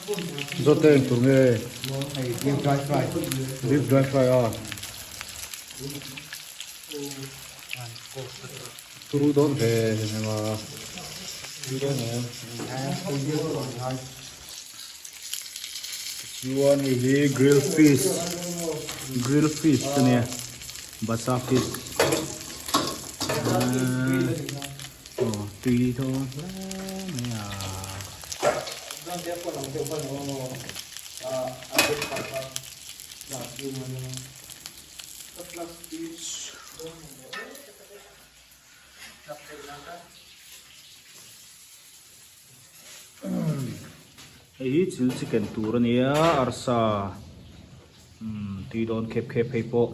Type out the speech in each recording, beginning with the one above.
Zawt eng tur nge? Hei beef dry fry. Beef dry fry a. Turu dawn ve ema. Turu dawn em. Chuan hei hi grill fish grill fish a nia basa fish aw tui dawn hle mai a. Hei hi chil chicken tur a nia arsa umm tui dawn khep khep hei pawh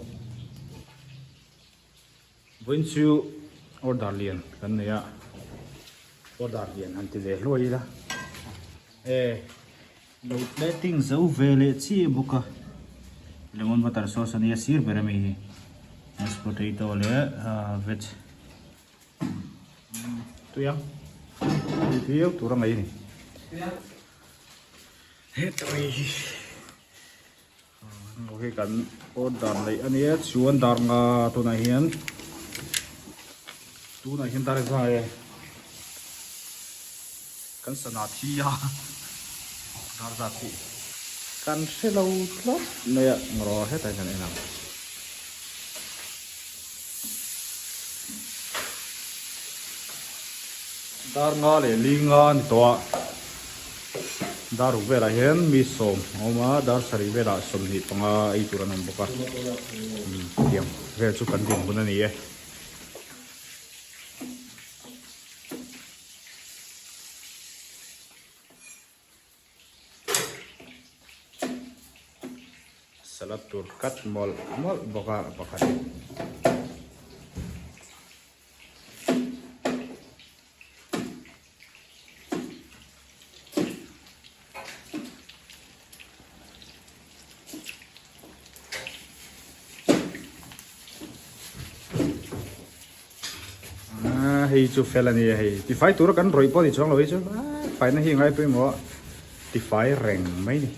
vawiin chu order lian kan nei a order lian han ti ve hluai ila e lo plating zo ve leh chiah bawk a lemon butter sauce a nia sir ber ami hi mashed potato leh veg. Tui ang. Tui viau tur a ngaih a ni. Hetah hi okay kan order neih a nia chuan dar nga tunah hian tunah hian dar zai e kan sana thi a dar zat hi kan hre lo tlat mai a ngaw hetah hian kan en ang. Dar nga leh li nga a ni tawh a, dar ruk velah hian mi sawm a awm a, dar sarih velah 25 ei tur an awm bawk a, tiang vel chu kan dinhmun a ni e. Salad tur cut mawlh mawlh bawk a pakhat in. Hei chu fel a ni a hei tifai tura kan rawih pawh ni chuang lo hi chu faina hi ngai pawimawh a tifai reng mai ni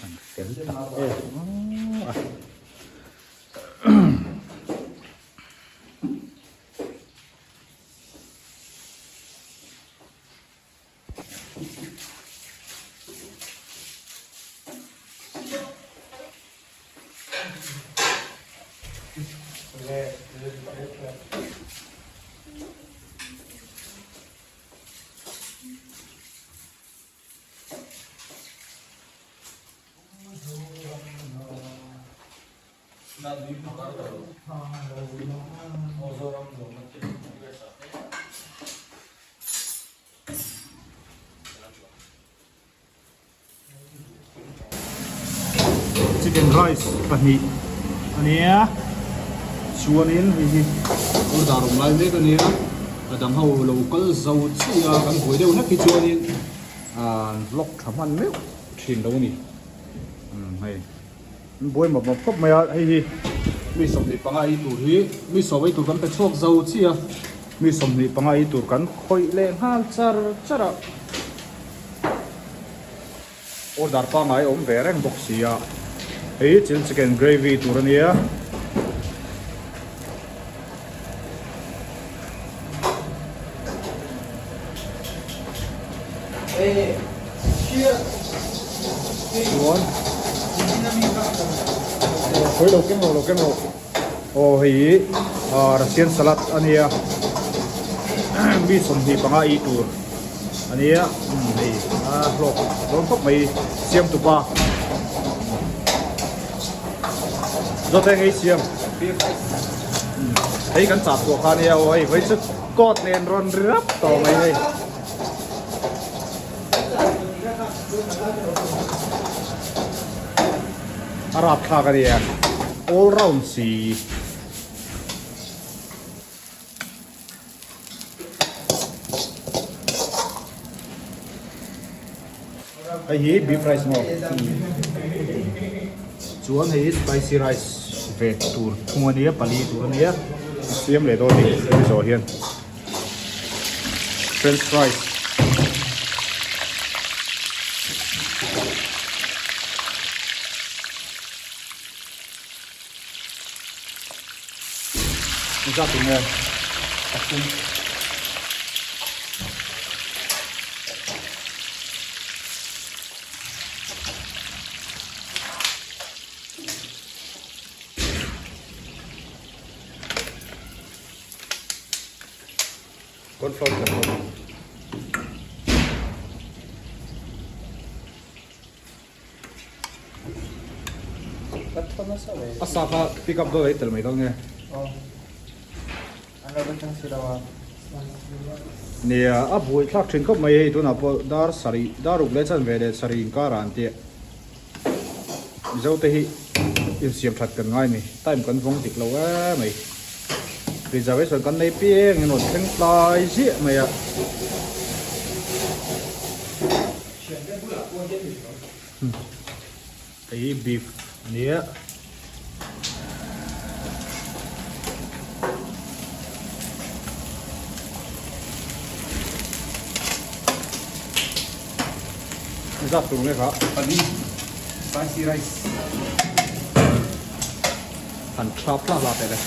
an fel tak em a. Chicken rice pahnih a nia chuanin hei hi order awm lai mek a nia a dang ho lo kal zo chiah a kan buai deuh hlek hi chuanin an vlog tha hman meuh thin lo a ni umm hei an buai mawp mawp khawp mai a hei hi mi 25 ei tur hi mi sawm ei tur kan pe chhuak zo chiah a mi 25 ei tur kan khawih leh nghal char char a. Order pangngai a awm ve reng bawk si a, hei hi chilli chicken gravy tur a nia. Chuan khawi lo keng rawh lo keng rawh aw hei hi Russian salad a nia mi 25 ei tur. A nia hei a hlawk dawn khawp mai siam tupa zawt eng ei siam hei kan chah chhuah kha ania aw hei vawi chu coat nen rawn ri rap tawh mai hei a rapthlak a nia all round si. Hei hi beef rice maw chuan hei hi spicy rice ve tur thung a nia pali tur a nia siam leh dawn a ni hemi zawh hian french fries. Engzat tur nge? Pathum. Cornflour kan hawk. A sa kha pick up dawn a i tel mai dawn nge? Nia, a buai thlak thin khawp mai hei tunah pawh dar sarih, dar ruk leh chanve leh sarih inkar ah an ti a. Mizo te hi insiam that kan ngai ni, time kan vawng dik lo em mai. Reservation kan nei piang in rawn thleng tlai ziah mai a. Hei hi beef a ni a. Zat tur nge kha? Pali spicy rice. Han thlap hlak hlak teh le.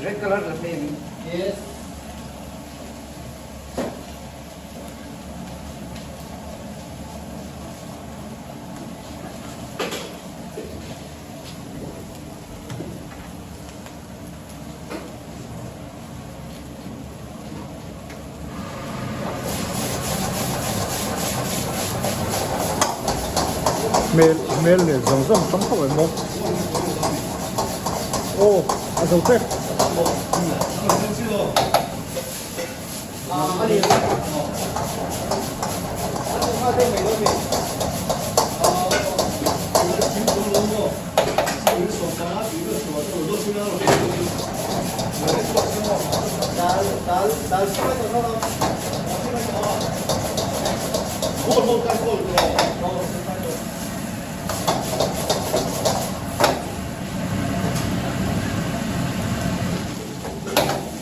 Red color la pen. Yes. Hmel hmel leh zawng zawng tam khawp mai maw aw a zo ṭep.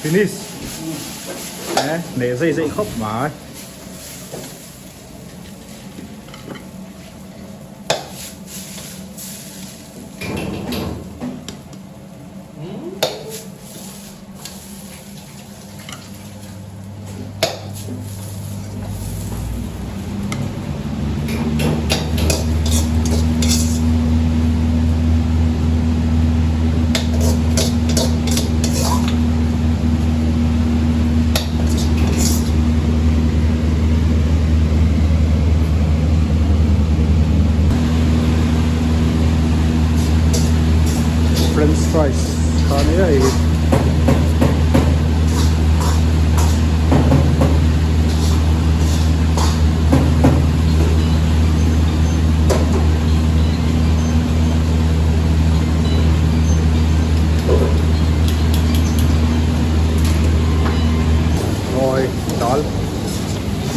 Finish eh hneh zai zai khawp mai. French fries kha nia hei hi. Awi dal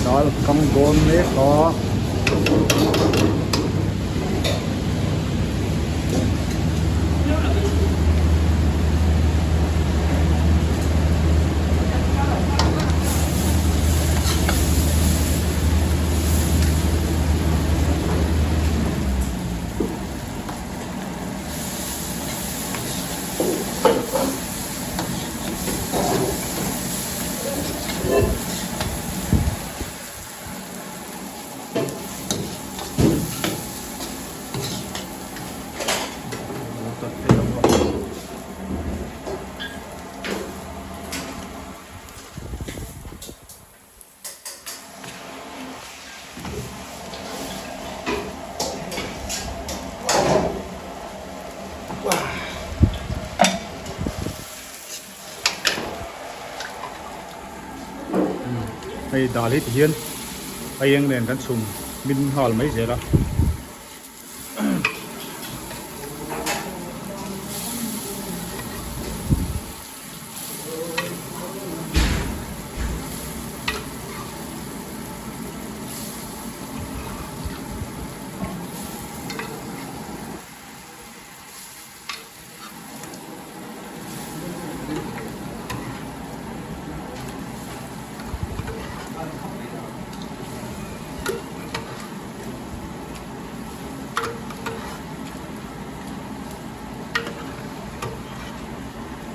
dal kang dawn mek a. Hei dal hi tihian a eng nen kan chhum min nghal mai zel a.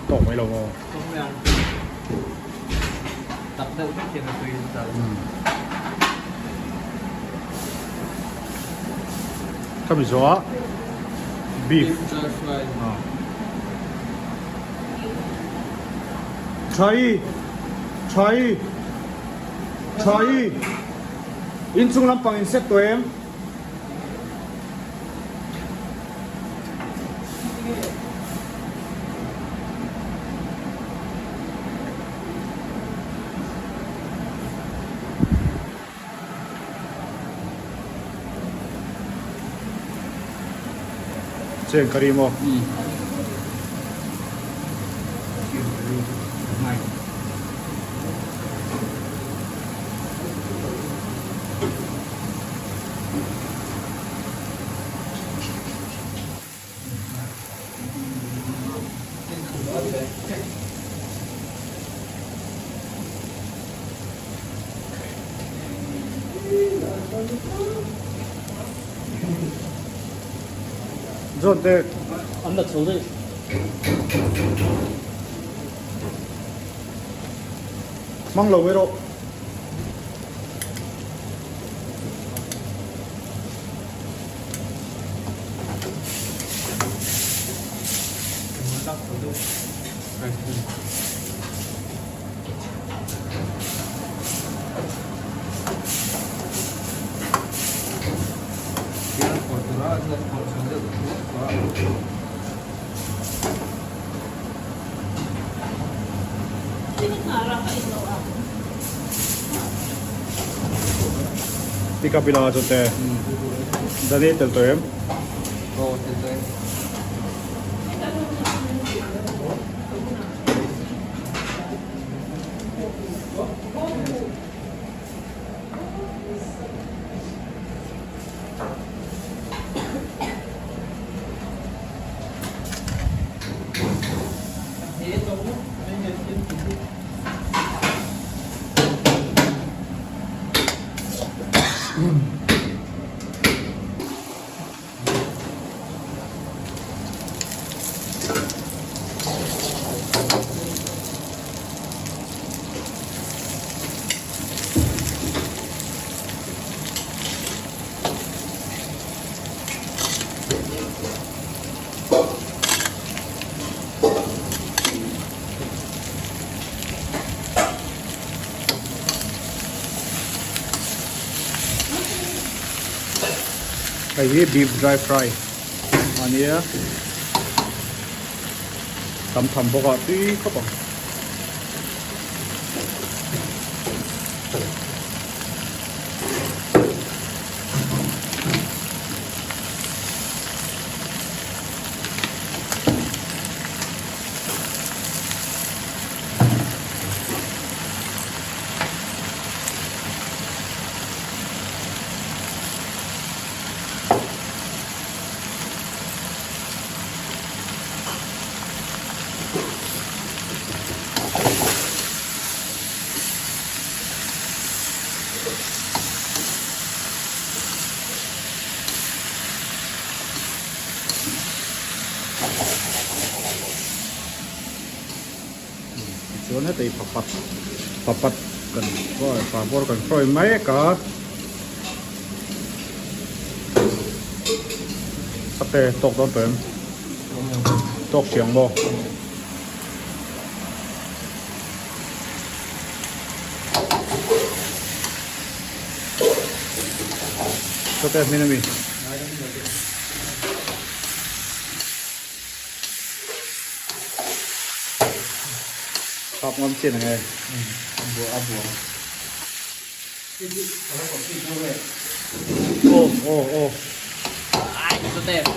Tawk mai lo maw? Tawk mai ang. Tak deuh vek hian a tui ta. Khami zawh ah beef. Beef dry fry. Thai Thai Thai Inchung lampang in set tawh em? Cheng curry maw? John te an la chho daih. Hmang lo erawh. Pick up ila chu te Dani tel tawh em? Aw tel tawh em. Hei hi beef dry fry a nia tam tham bawk a tui khawp ang. Tichuan heta hi papat papat kan fry papawr kan fry mek a sakte tawk dawn tawh em tawk chiang maw. Sawte hmin a mi. Thap ngam chin ang e. A bua a bua. Aw aw aw. Ai step.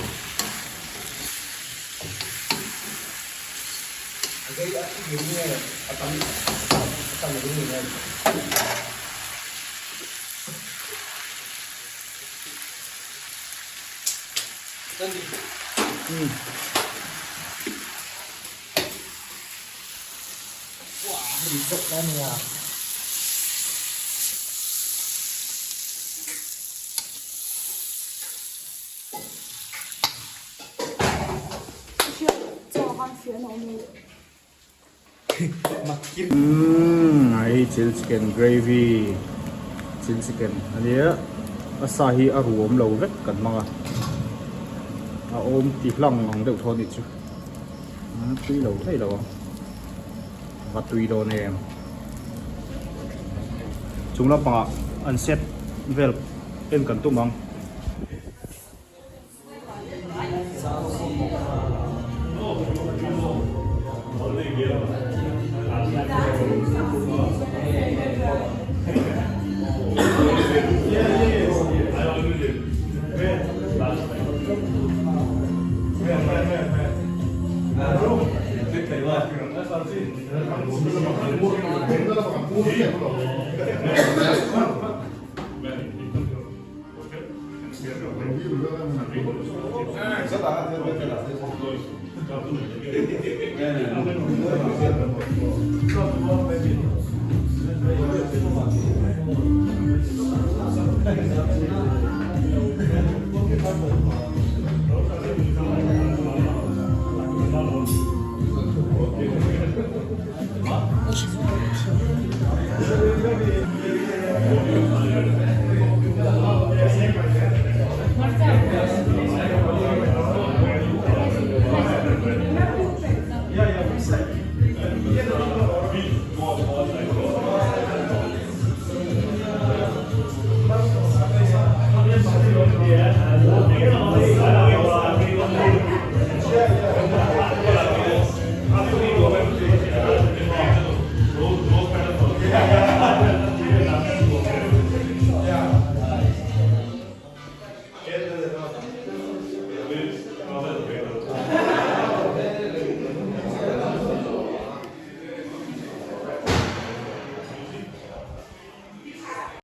Umm hei chil chicken gravy chil chicken a nia a sa hi a ruam lo vek kan hmang a a awm ti hlang ang deuh thaw a nih chu tui lo thei lo ang va tui dawn em chung lampangah an set vel en kan tum ang.